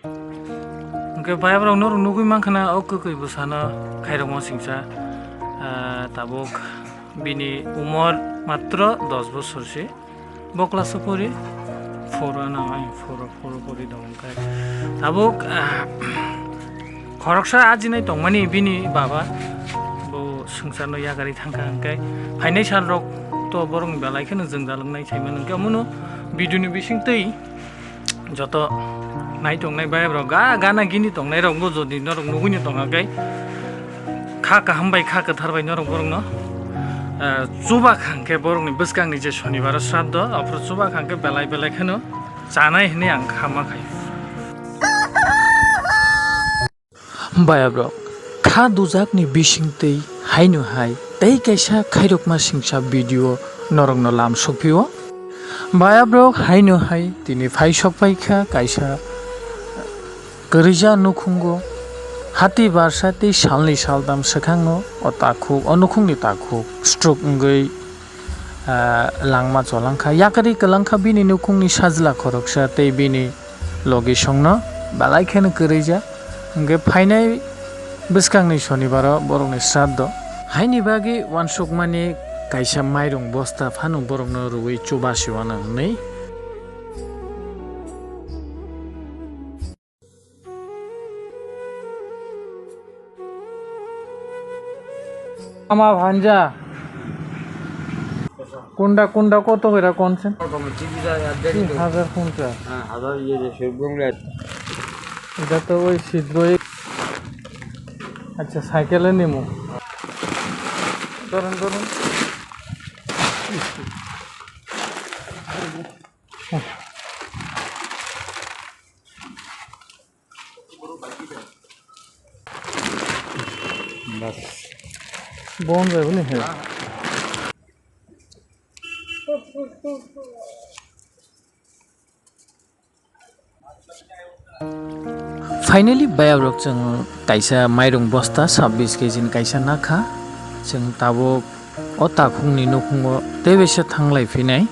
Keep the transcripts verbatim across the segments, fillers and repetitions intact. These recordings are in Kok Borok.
Hwnkhe bayap rok norok nugwi mankha na o kwkwi bwsano khairokma singcha, ah, tabuk bini umor matro dos bosor se. Bo class o pori, four ano, ai, four o, four o pori tongo hwnkhe. Tabuk, ah, khoroksa ajinai tongmani bini baba, bo swngcharno yakarwi thangkha hwnkhe, phainai salrok to borokni belai kheno jwngjal wngnai saimano hwnkhe, omono video ni bisingtwi joto nai tongnai bayap rok, ga, gana gini tongnai rok, bo jodi norok nugwi no tongkha khe, kha kaham bai, kha kwthar bai norok borokno, eh, chuba kha hwnkhe borokni bwskangni je shonibaro sraddho, aphuru chuba kha hwnkhe belai belai kheno chanai hwnwi ang kha ma khai. Bayap rok, kha dujakni bisingtwi haino hai tei kaisa khairokma singcha video norokno lam sokphio. Bayap rok, haino hai tini phai sok pai kha kaisa kwrwija nukhungo, hati barsa tei salni saltam swkangno o takhuk, o nukhungni takhuk stroke wngwi, ah, langma cholangkha. Yakarwi kwlangkha bini nukhungni sajla khoroksa tei bini logi songno belai kheno kwrwija. Hwnkhe phainai bwskangni shonibaro borokni sraddho. Haini bagwi uansukmani kaisa mairung bosta phano borokno rwui chubasiwano hwnwi. Ama bhanja. Kunda, kunda koto kira konsen? Rokam T V da ya deri. Hajar ponchas. Ha, hajar iye je se bung le. Eta to oi sidroi. Acha, cycle ni mu. Dorong, dorong. Bon jaibo ni he. Finally, bayap rok chwng kaisa mairung bosta sabbish K G ni kaisa nakha. Chwng tabuk o takhukni nukhungo tei bai se thanglai phinai.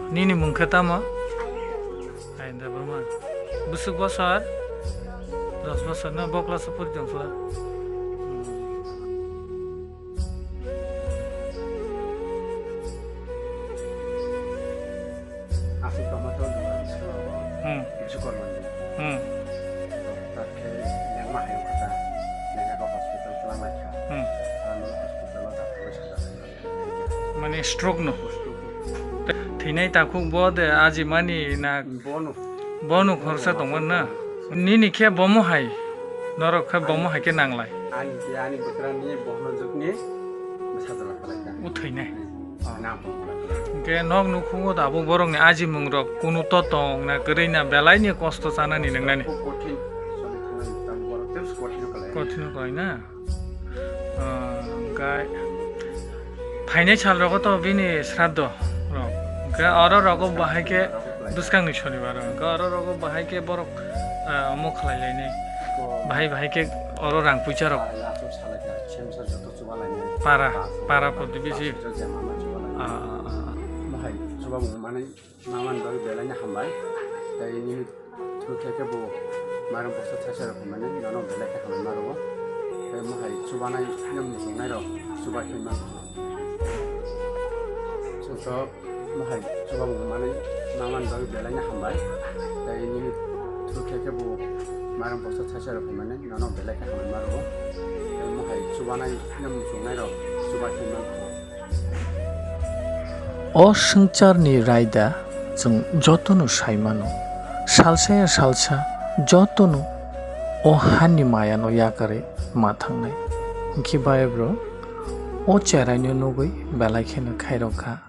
Nini mung khe tamo? Ayanda Burma. Bwswk bosor? Dos bosor no, bo class o pori tong pho? Aswk tongma to dua bisingo Hmm. Bisi kormani. Hmm. Tatkhe lengma hayo kata, lengma hospital twlang lai kha. Hmm. Ano hospital o doctor bai sajak. Mane stroke no. Stroke no. Thwinai takhuk bo de ajimani na Bono. Bono khoroksa tongmani na? Nini khe bomo hai? Norok khe bomo hai khe nanglai? Ani khe ani bwkrani bohno jukni sajala khalai kha. O thwinai? Nam. Hwnkhe nok nukhungo tabuk borokni ajimung rok kunu to tong na kwrwi na belai ni kosto chanani nwngnani? Khub kothin. Soni thangnani tamo borok tebs kothin khalai. Kothin khlai na? Ah, hwnkhe phainai sal rogo to bini sraddho rok. Hwnkhe oro rogo bahai khe bwskangni sonibar o. Hwnkhe oro rogo bahai khe borok, ah, omo khlai lainai. Bahai bahai khe oro rang puisa rok. Para, para poti bisi. Bahai chubamung manwi mamani bagwi belai no hambai. Tei nini through khe khe bo mairum bosta thaisa rok hinmani nono belai khe hambai ma rwo. Tei bahai chubanai no muchungnai rok chubai khe man. Chwng to bahai chubamung manwi mamani bagwi belai no hambai. Tei nini through khe khe bo mairum bosta thaisa rok hinmani nono belai khe hambai ma rwo. Tei bahai chubanai no muchungnai rok chubai khe man. O swngcharni raida chwng jotono sai mano. Salsa ya salsa jotono o hani mayano yakarwi ma thangnai. Hinkhe bai bro o cheraino nugwi belai kheno khairok kha.